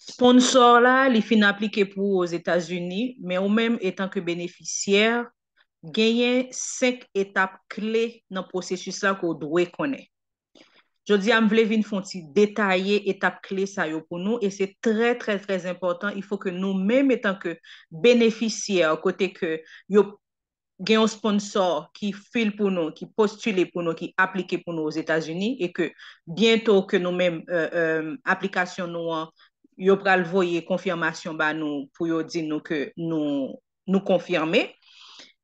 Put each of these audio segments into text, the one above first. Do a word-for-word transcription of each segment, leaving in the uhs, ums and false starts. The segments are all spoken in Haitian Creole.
Sponsor la, li fin aplike pou ou Ozetazini, men ou menm, etan ke benefisyè, genyen senk etap kle nan pwosesis la ke w dwe konnen. Jodi a, m vle vin fè yon ti detaye etap kle sa yo pou nou, e se trè, trè, trè enpòtan. Il faut que nou menm, etan ke benefisyè, kote ke yo gen yon sponsor ki fil pou nou, ki postile pou nou, ki aplike pou nou Ozetazini, e ke byento ke nou menm, euh, euh, aplikasyon nou an, yo pral voye konfimasyon ba nou pou yo di nou ke nou, nou konfime.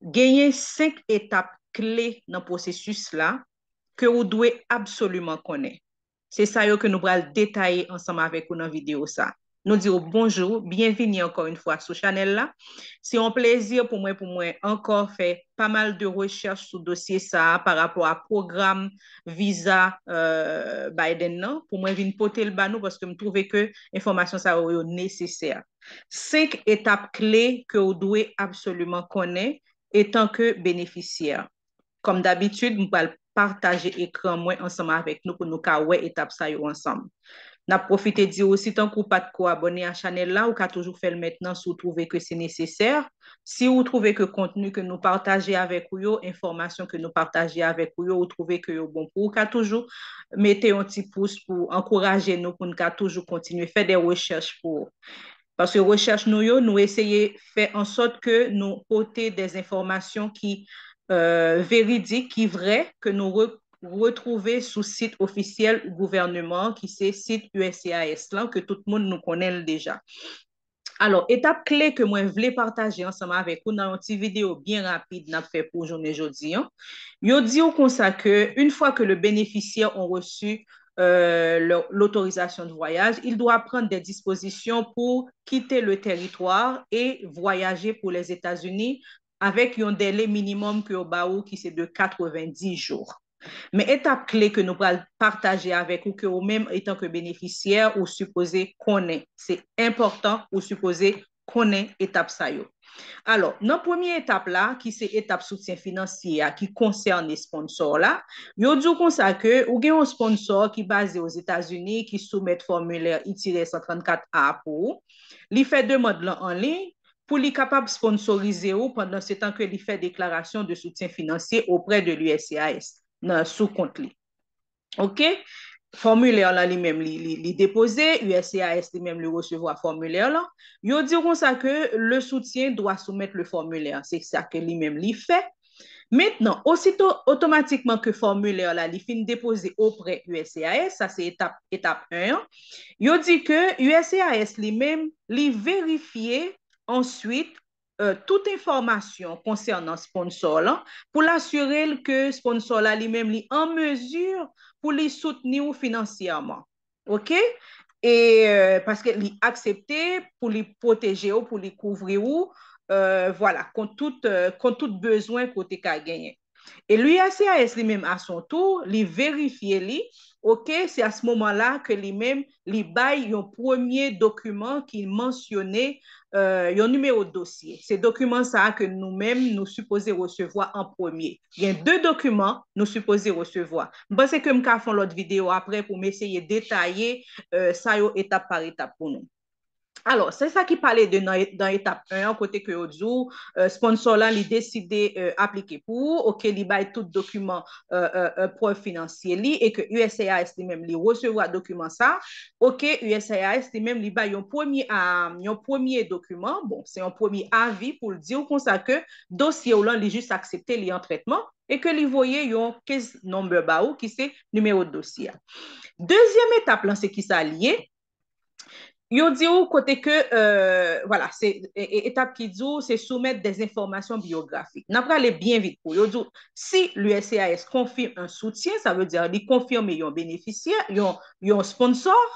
Genyen senk etap kle nan pwosesis la ke ou dwe absoliman konnen. Se sa yo ke nou pral detaye ansanm avèk ou nan videyo sa. Nou di w bonjou, byenvini ankò yon fwa sou chanèl la. Se yon plezi pou mwen, pou mwen ankò fè pa mal de rechèch sou dosye sa a pa rapò a pwogram viza, euh, Biden nan, pou mwen vin pote l ba nou, paske m twouve ke enfòmasyon sa yo, yo nesesè. Senk etap kle ke w dwe absoliman konnen etan ke benefisyè. Kòm dabitid, m pral pataje ekran mwen ansanm avèk nou pou nou ka wè etap sa yo ansanm. N ap pwofite di w, si tankou w pa t ko abòne a chanèl la, ou ka toujou fè l mentnan si w twouve ke se nesesè. Si w twouve ke kontni ke nou pataje avèk ou yo, enfòmasyon ke nou pataje avèk ou yo, ou twouve ke yo bon pou ou, ou ka toujou mete yon ti pous pou ankouraje nou, pou n ka toujou kontinye fè de rechèch pou ou. Paske rechèch nou yo, nou eseye fè an sòt ke nou pote de enfòmasyon ki, euh, veridik, ki vrè, ke nou re-, retwouve sou sit ofisyèl gouvènman an, ki se sit U S C I S lan, ke tout moun nou konnen l deja. Alò, etap kle ke mwen vle pataje ansanm avèk ou nan yon ti videyo byen rapid n ap fè pou jounen jodi an, yo di w konsa ke une fois que le bénéficiaire ont reçu, euh, leur, l'autorisation de voyage, il doit prendre des dispositions pour quitter le territoire et voyager pour les États-Unis avec yon délai minimum ke yo ba ou ki se de quatre-vingt-dix jours. Men etap kle ke nou pral pataje avèk ou, ke ou menm, etan ke benefisyè, ou sipoze konnen. Se enpòtan, ou sipoze konnen etap sa yo. Alò, nan premye etap la, ki se etap soutyen finansye a, ki konsène sponsor la, yo di w konsa ke ou gen yon sponsor ki baze Ozetazini, ki soumèt fòmilè I T I san trannkat A pou ou. Li fè demann lan an liy pou li kapab sponsorize ou pandan se tan ke li fè deklarasyon de soutyen finansye auprès de l'U S C I S nan, sou kont li. Oke? Fòmilè lan li menm, li, li, li depoze, U S C I S li menm, li resevwa fòmilè lan. Yo di w konsa ke le soutien doit soumettre le formulaire. Se sa ke li menm li fè. Mentnan, osito, otomatikman ke fòmilè la, li fin depoze auprès U S C I S, sa se etap, etap un an, yo di ke U S C I S li menm, li verifye answit, euh, tout enfòmasyon konsènan sponsor lan pou l asire l ke sponsor la li menm li an mezi pou li soutni w finansyèman. Oke? E, euh, paske li aksepte pou li pwoteje w, pou li kouvri w, euh, vwala, kont tout, euh, kont tout bezwen ke w te ka genyen. E U S C I S li menm, a son tou, li verifye li, oke, se a se moman la ke li menm, li bay yon premye dokiman ki mansyone, euh, yon nimewo dosye. Se dokiman sa a ke nou menm, nou sipoze resevwa an premye. Gen de dokiman nou sipoze resevwa. M panse ke m ka fè yon lòt videyo apre pou m eseye detaye, euh, sa yo etap pa etap pou nou. Alò, se sa ki pale de nan, nan etap un an, kote ke yo di w, euh, sponsor lan, li deside, euh, aplike pou ou, oke, li bay tout dokiman, euh, euh, euh, prèv finansye li, e ke U S C I S li menm, li resevwa dokiman sa, oke, U S C I S li menm, li bay yon premye, ah, yon premye dokiman, bon, se yon premye avi pou l di w konsa ke dosye w lan, li jis aksepte, li an trètman, e ke li voye yon case number ba ou, ki se nimewo dosye a. Dezyèm etap lan, se kisa li ye? Yo di w kote ke, euh, vwala, se, e, e, etap ki di w se soumèt de enfòmasyon biyografik. N ap prale byen vit pou yo di w, si U S C I S confirme un soutien, sa vle di li konfime yon benefisyè, yon, yon sponsor,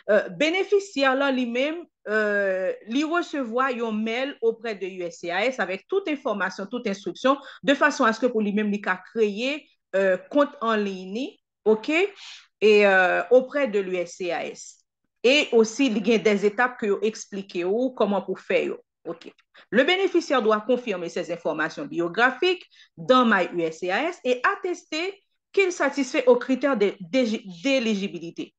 euh, benefisyè lan li menm, euh, li resevwa yon mail auprès de U S C I S avec tout enfòmasyon, tout enstriksyon, de fason a se ke pou li menm li ka kreye, euh, kont an liy li, oke, e, euh, auprès de U S C I S. E osi, li gen de etap ke yo eksplike ou kòman pou fè yo. Oke. Le bénéficiaire doit confirmer ses informations biographiques dans My U S C I S et attester qu'il satisfait aux critères de, de, d'éligibilité.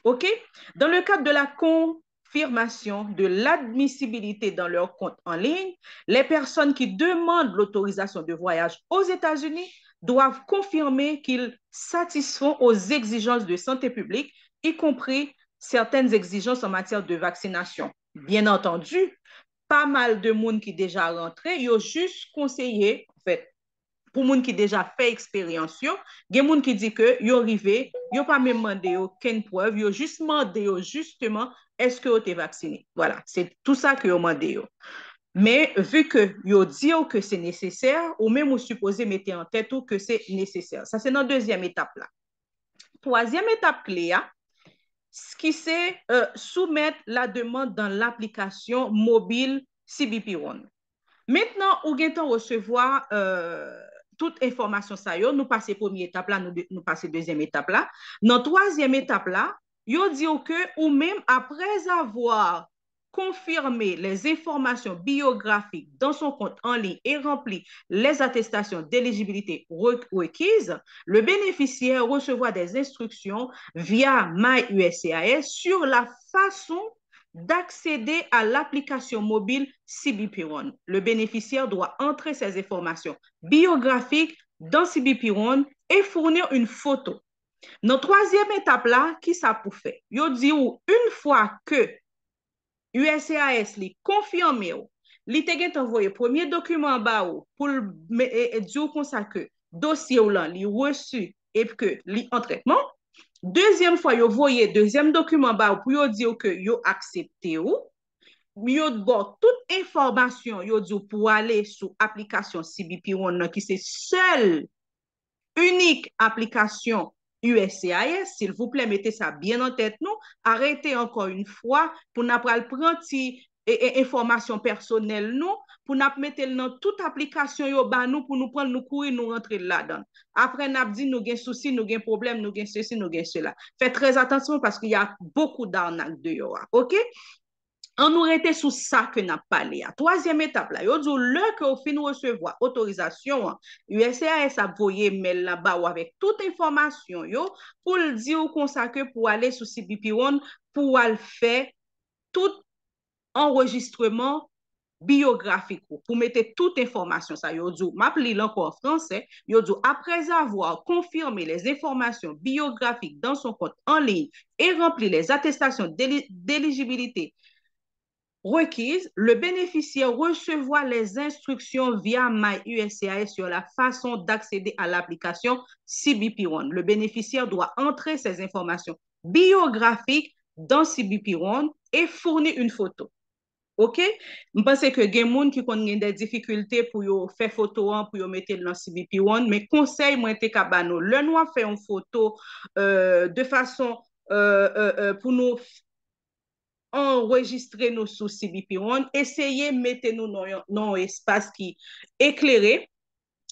Oke? Dans le cadre de la con-, confirmation de l'admissibilité dans leur compte en ligne, les personnes qui demandent l'autorisation de voyage aux États-Unis doivent confirmer qu'ils satisfont aux exigences de santé publique, y compris certaines exigences en matière de vaccination. Bien entendu, pa mal de moun ki deja rantre, yo jis konseye, anfèt, pou moun ki deja fè eksperyans yo, gen moun ki di ke yo rive, yo pa menm mande yo kenn prèv, yo jis mande yo jisteman, èske yo te vaksine? Vwala, se tou sa ke yo mande yo. Men, vi ke yo di w ke se nesesè, ou menm ou sipoze mete an tèt ou ke se nesesè. Sa se nan dezyèm etap la. Twazyèm etap kle a, s- ki se euh, soumettre la demande dans l'application mobile C B P One. Mentnan, ou gentan resevwa euh, tout enfòmasyon sa yo. Nou pase premye etap la, nou, de- nou pase dezyèm etap la. Nan twazyèm etap la, yo di w ke ou menm, après avoir confirmé les informations biographiques dans son compte en ligne et rempli les attestations d'éligibilité re- requises, le bénéficiaire recevra des instructions via MyUSCIS sur la façon d'accéder à l'application mobile C B P One. Le bénéficiaire doit entrer ses informations biographiques dans C B P One et fournir une photo. Nan twazyèm etap la, ki sa pou fè? Yo di w, une fois que U S C I S li konfime w, li te gentan voye premye dokiman ba ou pou l me- e- e di w konsa ke dosye w lan li resi epi ke li an trètman. Dezyèm fwa, yo voye dezyèm dokiman ba ou pou yo di w ke yo aksepte w. Yo ba w tout enfòmasyon yo di w pou ale sou aplikasyon C B P One nan ki se sèl inik aplikasyon U S C I S, silvouplè, mete sa byen nan tèt nou. Arete ankò yon fwa pou n ap pral pran ti e, e, enfòmasyon pèsonèl nou, pou n ap mete l nan tout aplikasyon yo ba nou, pou nou pran l, nou kouri, nou rantre l ladan l. Apre, n ap di nou gen sousi, nou gen pwoblèm, nou gen sesi, nou gen sela. Fè trè atansyon paske y a bokou darnak deyò a, oke? An nou rete sou sa ke n ap pale a. Twazyèm etap la, yo di w lè ke w fin resevwa otorizasyon an, U S C I S ap voye mèl la ba w avèk tout enfòmasyon yo pou l di w konsa ke pou ale sou C B P One pou w al fè tout anrejistreman biyografik ou, pou mete tout enfòmasyon sa yo. Yo di w, m ap li l ankò an fransè, yo di w, après avoir confirmé les informations biographiques dans son compte en ligne et rempli les attestations d'éli- d'éligibilité requises, le bénéficiaire recevra les instructions via MyUSCIS sur la façon d'accéder à l'application C B P One. Le bénéficiaire doit entrer ses informations biographiques dans C B P One et fournir une photo. Oke? M panse ke gen moun ki konn gen de difikilte pou yo fè foto an, pou yo mete l nan C B P One, men konsèy mwen te ka ba nou, lè nou ap fè yon foto euh, de fason euh, euh, euh, pou nou anrejistre nou sou C B P One, eseye mete nou nan yon, nan yon espas ki eklere.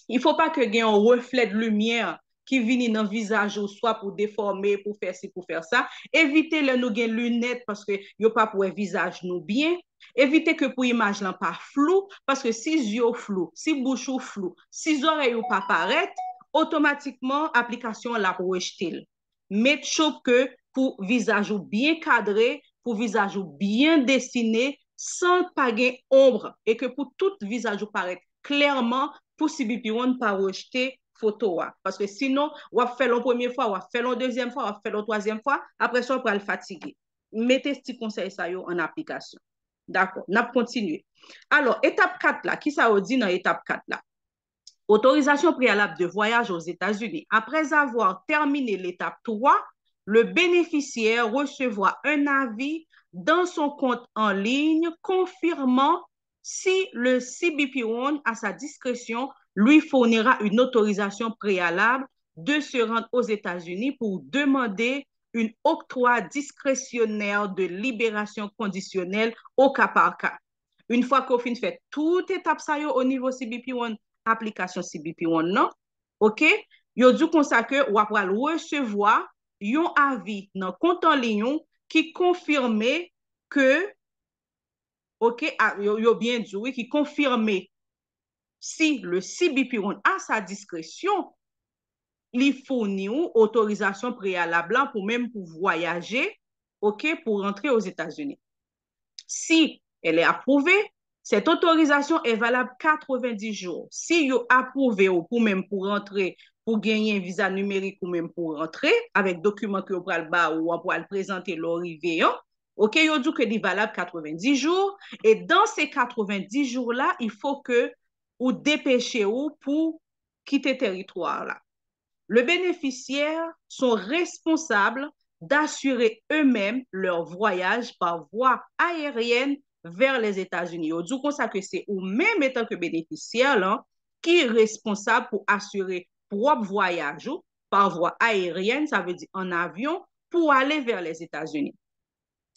Il faut pas que gen yon reflè de limyè ki vini nan vizaj ou, swa pou defòme, pou fè si, pou fè sa. Evite lè nou gen linèt, paske yo p ap wè vizaj nou byen. Evite ke pou imaj lan pa flou, paske si zye w flou, si bouch ou flou, si zòrèy ou pa parèt, otomatikman aplikasyon an l ap rejte l. Make sure ke pou vizaj ou byen kadre, pou vizaj ou byen desine, san pa gen onb, e ke pou tout vizaj ou parèt klèman, pou C B P One pa rejte foto a. Paske sinon, w ap fè l yon premye fwa, w ap fè l yon dezyèm fwa, w ap fè l yon twazyèm fwa, apre sa, w pral fatige. Mete ti konsèy sa yo an aplikasyon. Dakò, n ap kontinye. Alò, etap kat la, ki sa yo di nan etap kat la? Autorisation préalable de voyage aux États-Unis. Après avoir terminé l'étape trois, le bénéficiaire recevra un avis dans son compte en ligne confirmant si le C B P One, à sa discrétion, lui fournira une autorisation préalable de se rendre aux États-Unis pour demander un octroi discrétionnaire de libération conditionnelle au cas par cas. Une fois ke w fin fè tout etap sa yo o nivo C B P One, aplikasyon C B P One nan, oke, yo di w konsa ke w ap pral resevwa yon avi nan kont an liy ou ki konfime ke, oke, a, yo, yo byen di w, wi, ki konfime si le C B P One, à sa discrétion, li founi w otorizasyon preyalab la pou menm pou vwayaje, oke, pou rantre Ozetazini. Si elle est approuvée, cette autorisation est valable quatre-vingt-dix jours. Si yo apwouve w pou menm pou rantre, pou genyen viza nimerik ou menm pou rantre, avèk dokiman ke yo pral ba ou an, pral prezante lè w rive an, ok, yo di w ke li valab quatre-vingt-dix jou, e dans ces quatre-vingt-dix jou la, il faut que ou depeche w pou kite teritwa la. Les bénéficiaires sont responsables d'assurer eux-mêmes leur voyage par voie aérienne vers les États-Unis. Yo di w konsa ke se ou menm, etan ke benefisyè lan, ki responsab pou asire pwòp vwayaj ou pa vwa aeryèn, sa vle di an avyon, pou ale vers les États-Unis.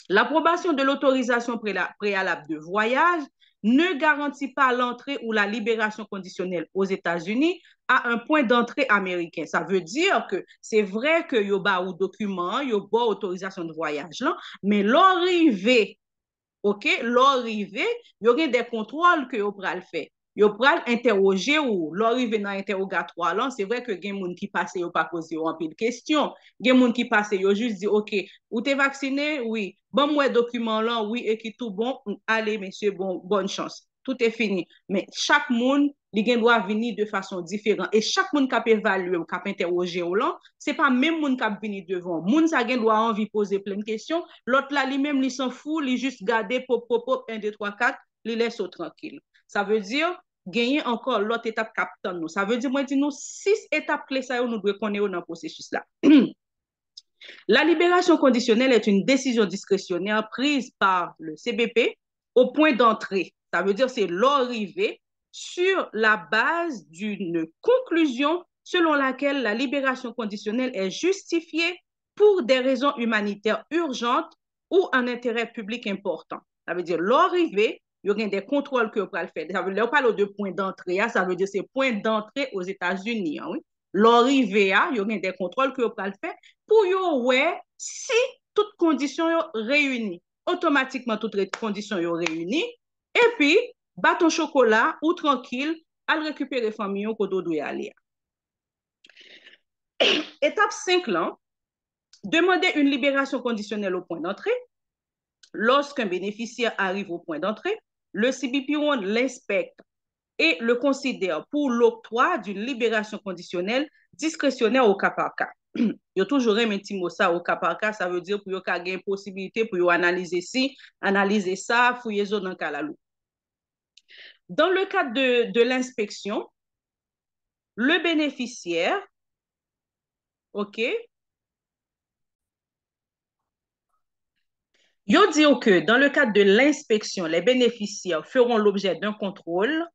L'approbation de l'autorisation préalable de voyage ne garantit pas l'entrée ou la libération conditionnelle aux États-Unis à un point d'entrée américain. Sa vle di ke se vre ke yo ba ou dokiman an, yo ba w otorizasyon de vwayaj lan, men lè w rive, ok, lè w rive, yo gen de kontwòl ke yo pral fè. Yo pral entèwoje w. Lè w rive nan entèwogatwa lan, se vre ke gen moun ki pase, yo pa poze w anpil kesyon. Gen moun ki pase, yo jis di, ok, ou te vaksine? Wi. Ban m wè dokiman lan, wi, e ki tou bon, ale, mesye, bon, bòn chans. Tout est fini. Men chak moun, li gen dwa vini de fason diferan. E chak moun k ap evalye w, k ap entèwoje w lan, se pa menm moun k ap vini devan w. Moun sa gen dwa anvi poze plen kesyon, lòt la, li menm, li sanfou, li jis gade, pop, pop, pop, en, de, twa, kat, li lèse w trankil. Sa vle di, genyen ankò lòt etap k ap tann nou. Sa vle di, mwen di nou, sis etap kle sa yo, nou dwe konnen yo nan pwosesis la. La libération conditionnelle est une décision discrétionnaire prise par le C B P au point d'entrée. Sa vle di, se lè w rive, sur la base d'une conclusion selon laquelle la libération conditionnelle est justifiée pour des raisons humanitaires urgentes ou un intérêt public important. Sa vle di, lè w rive, yo gen de kontwòl ke yo pral fè. Sa vle, lè yo pale de pwen dantre a, sa vle di se pwen dantre Ozetazini an, wi. Lè w rive a, yo gen de kontwòl ke yo pral fè pou yo wè si tout kondisyon yo reyini. Otomatikman, tout re- kondisyon yo reyini, epi baton chokola, ou trankil, al rekipere fanmi w kote w dwe ale a. Etap senk lan, demander une libération conditionnelle au point d'entrée. Lorsqu'un bénéficiaire arrive au point d'entrée, le C B P one l'inspecte et le considère pour l'octroi d'une libération conditionnelle discrétionnaire au cas par cas. Yo toujou renmen ti mo sa, au cas par cas, sa vle di pou yo ka gen posibilite pou yo analize si, analize sa, fouye zo nan kalalou. Dans le cadre de, de l'inspection, le bénéficiaire, ok, yo di w ke dans le cadre de l'inspection, les bénéficiaires feront l'objet d'un contrôle,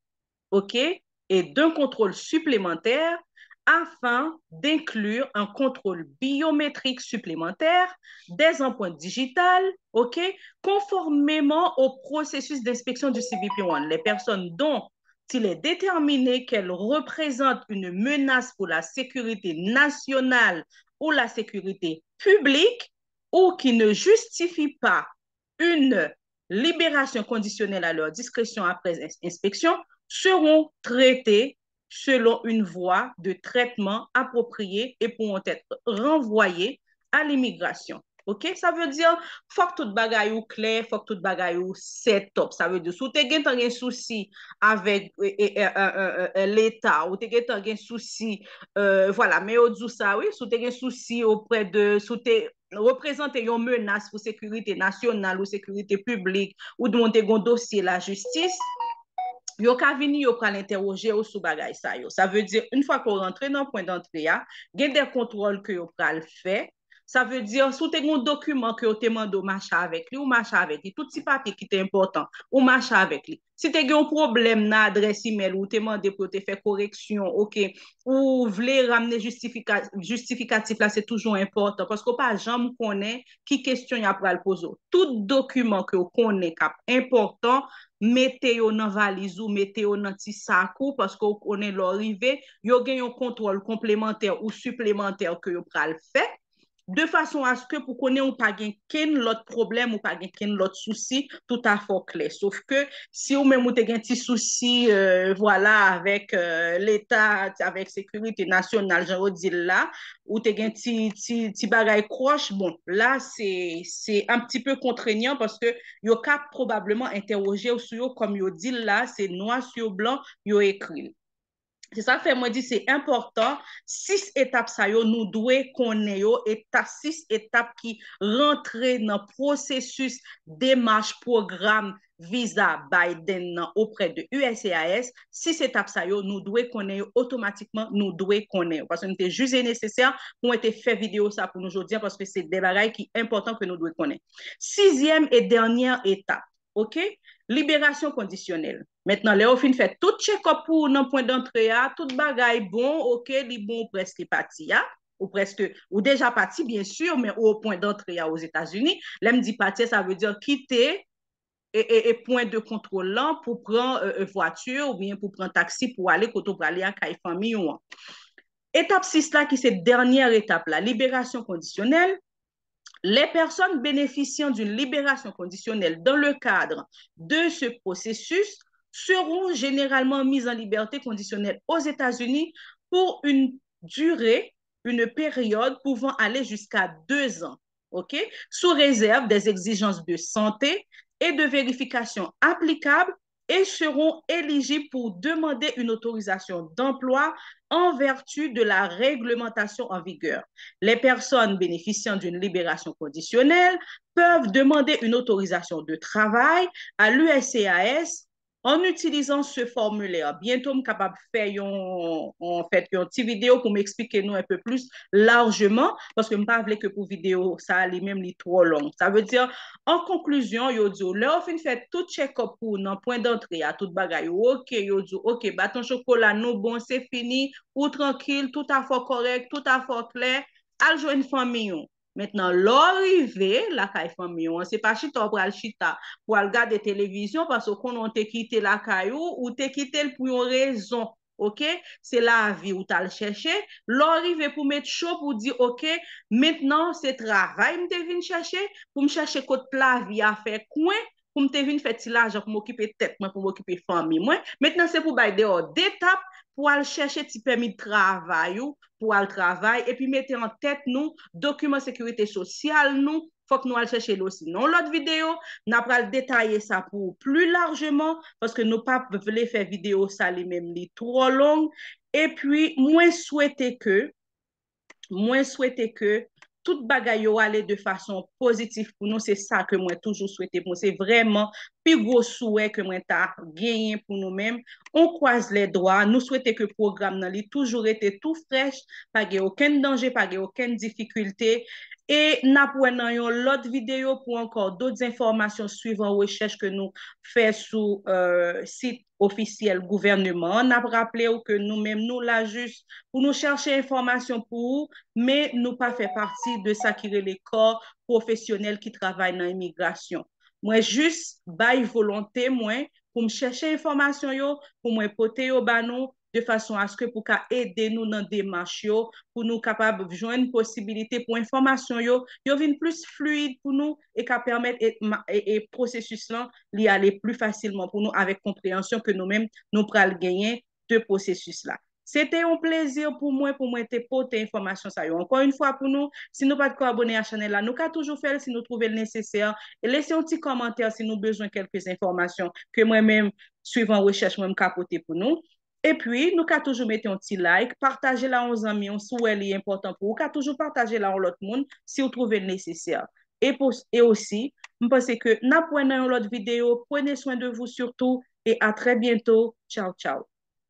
ok, et d'un contrôle supplémentaire afin d'inclure un contrôle biométrique supplémentaire des empreintes digitales, ok, conformément au processus d'inspection du C B P one. Les personnes dont il est déterminé qu'elles représentent une menace pour la sécurité nationale ou la sécurité publique ou qui ne justifient pas une libération conditionnelle à leur discrétion après ins- inspection seront traitées selon une voie de traitement appropriée et pourront être renvoyées à l'immigration. Ok, sa vle di, fòk tout bagay ou klè, fòk tout bagay ou set up. Sa vle di, si w te gentan gen sousi avèk e, e, e, e, e, e, Leta, ou te gentan gen sousi, e, vwala, men yo di w sa, wi, si w te gen sousi oprè de, si w te reprezante yon menas pou sekirite nasyonal ou sekirite piblik, ou di w te gen yon dosye lajistis, yo ka vini, yo pral entèwoje w sou bagay sa yo. Sa vle di, yon fwa ke w rantre nan pwen dantre a, gen de kontwòl ke yo pral fè. Sa vle di, si w te gen yon dokiman ke yo te mande w mache avèk li, ou mache avèk li. Tout ti papye ki te enpòtan, ou mache avèk li. Si te gen yon pwoblèm nan adrès imèl ou te mande pou yo te fè koreksyon, ok, ou vle ramne jistifika- jistifikatif la, se toujou enpòtan, paske w pa janm konnen ki kesyon y ap pral poze w. Tout dokiman ke w konnen k ap enpòtan, mete yo nan valiz ou, mete yo nan ti sak ou, paske w konnen lè w rive, yo gen yon kontwòl konplemantè ou siplemantè ke yo pral fè. de fason aske pou konnen ou pa gen kenn lòt pwoblèm, ou pa gen kenn lòt sousi, tout afè w klè. Sof ke si ou menm ou te gen ti sousi, euh, vwala, avèk euh, Leta, avèk sekirite nasyonal, jan yo di l la, ou te gen ti, ti, ti bagay kwòch, bon, la, se, se un petit peu contraignant paske yo ka pwobableman entèwoje w sou yo, kòm yo di l la, se nwa sou blan, yo ekri l. Se sa k fè mwen di se enpòtan, sis etap sa yo nou dwe konnen yo, eta, sis etap ki rantre nan pwosesis demach pwogram viza Biden nan oprè de U S C I S, sis etap sa yo nou dwe konnen yo otomatikman, nou dwe konnen yo. Paske nou te jije nesesè pou mwen te fè videyo sa pou nou jodi a, paske se de bagay ki enpòtan ke nou dwe konnen. Sizyèm e dènyè etap, oke? Liberasyon kondisyonèl. Mentnan, lè yo fin fè tout check-up pou ou nan pwen dantre a, tout bagay bon, oke, li bon, ou prèske pati a. Ou prèske, ou deja pati, byen si, men ou o pwen dantre a Ozetazini. Lè m di pati a, sa vle di kite e, e, e pwen de kontwòl lan pou pran euh, euh, vwati oubyen pou pran taksi pou ale kote w prale a, kay fanmi w an. Etap sis la, ki se dènyè etap la, liberasyon kondisyonèl. Les personnes bénéficiant d'une libération conditionnelle dans le cadre de ce processus seront généralement mises en liberté conditionnelle aux États-Unis pour une durée, une période pouvant aller jusqu'à deux ans, ok, sous réserve des exigences de santé et de vérification applicables et seront éligibles pour demander une autorisation d'emploi en vertu de la réglementation en vigueur. Les personnes bénéficiant d'une libération conditionnelle peuvent demander une autorisation de travail à l'U S C I S en utilisant ce formulaire. Bientôt, m kapab fè yon, an fèt, yon ti videyo pou m eksplike nou un peu plus largement, paske m pa vle ke pou videyo sa li menm li twò long. Sa vle di, an konklizyon, yo di w, lè yo fin fè tout check-up pou ou nan pwen dantre a, tout bagay yo oke, yo di w, oke, baton chokola nou bon, se fini, ou trankil, tout afè w kòrèk, tout afè w klè, al jwenn fanmi w. Mentnan, lè w rive lakay fanmi w an, se pa chita w pral chita pou al gade televizyon, paske w konnen w te kite lakay ou, ou te kite l pou yon rezon, oke? Se lavi ou t al chèche. Lè w rive pou met cho pou di, oke, mentnan se travay m te vin chèche, pou m chèche kot lavi a fè kwen, pou m te vin fè ti lajan pou m okipe tèt mwen, pou m okipe fanmi mwen. Mentnan, se pou bay deyò detap pou al chèche ti pèmi travay ou, pou al travay, epi mete an tèt nou, dokiman sekirite sosyal nou, fòk nou al chèche l osi. Nan yon lòt videyo, n a pral detaye sa pou ou pli lajman, paske nou pa vle fè videyo sa li menm li twò long. Epi, mwen swete ke, mwen swete ke tout bagay yo ale de fason pozitif pou nou. Se sa ke mwen toujou swete pou nou. Se vrèman pi gwo swè ke mwen ta genyen pou nou menm. On croise les doigts. Nou swete ke pwogram nan li toujou rete tou frèch, pa gen okenn danje, pa gen okenn difikilte. E n ap wè nan yon lòt videyo pou ankò dòt enfòmasyon swivan rechèch ke nou fè sou euh, sit ofisyèl gouvèneman an. N ap raple w ke nou menm nou la jis pou nou chèche enfòmasyon pou ou, men nou pa fè pati de sa ki rele kò pwofesyonèl ki travay nan imigrasyon. Mwen jis bay volonte mwen pou m chèche enfòmasyon yo, pou mwen pote yo ba nou, de fason aske pou ka ede nou nan demach yo, pou nou kapab jwenn posibilite pou enfòmasyon yo, yo vin plis fliyid pou nou e ka pèmèt e, ma- e, e pwosesis lan li ale pli fasilman pou nou avèk konpreyansyon ke nou menm nou pral genyen de pwosesis la. Se te yon plezi pou mwen, pou mwen te pote enfòmasyon sa yo. Ankò yon fwa pou nou, si nou pa t ko abòne a chanèl la, nou ka toujou fè l si nou twouve l nesesè. E lese yon ti kòmantè si nou bezwen kèlke enfòmasyon ke mwen menm, swivan rechèch mwen, m ka pote pou nou. Epi, nou ka toujou mete yon ti like, pataje l a yon zanmi w, si w wè li enpòtan pou ou, ou ka toujou pataje l a yon lòt moun si w twouve l nesesè. E, pou, e osi, m panse ke n ap wè nan yon lòt videyo. Prenez soin de vous surtout et à très bientôt. Tchaw, tchaw.